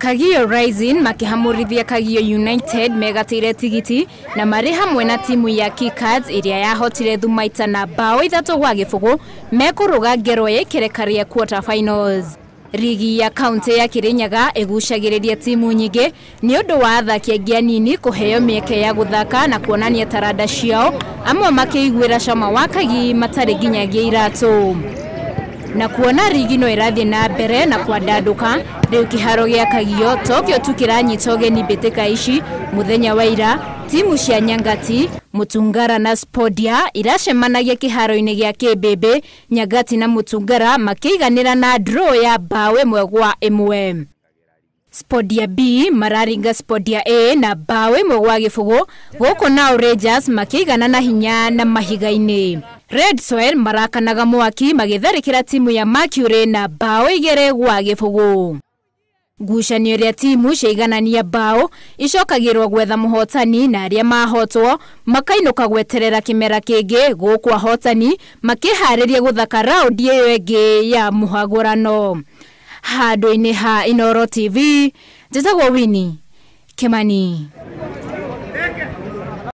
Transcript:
Kagio Rising makĩhamũrithia Kagio United megatĩire tigiti na marĩ hamwe na timu ya Kickers ĩrĩa yahotire Thumaita na bao 3-0 mekũrũga ngero ya ikereka rĩa quarter finals. Rigi ya kaunti ya Kirinyaga ĩgucagĩrĩria timu nyingĩ nĩ ũndũ wa athaki aingĩ anini kũheo mĩeke ya gũthaka na kuonania taranda ciao, amwe makĩiguĩra cama wa Kagi matarĩ nginyagia iratũ. Na kuona rigi no ĩrathiĩ na mbere na kwandandũka, rĩu kĩharo gĩa Kagio tokĩo tu kĩranyita ũgeni mbĩtĩka ici. Mũthenya wa ira timu cia Nyangati, Mutungara na Spodia iracemanagia kĩharo-inĩ gĩa Kĩmbĩmbĩ, Nyangati na Mutungara makĩiganĩra na draw ya bao 1-1. Spodia B mararinga Spodia A na bao 1-0, gũkũ nao Rangers makĩigana na hinya na mahiga-inĩ. Red Soil marakanaga mwaki magĩtharĩkĩra timu ya Mercury na bao 2-0. Ngucanio ĩrĩa timu ciaiganania bao icokagĩrwo gwetha mũhotani na arĩa mahotwo makainũka gweterera kĩmera kĩngĩ, gũkũ ahotani makĩharĩria gũthaka raundi ĩyo ĩngĩ ya mũhagũrano. Handũ-inĩ ha Inooro TV, njĩtagwo Winnie Kimani.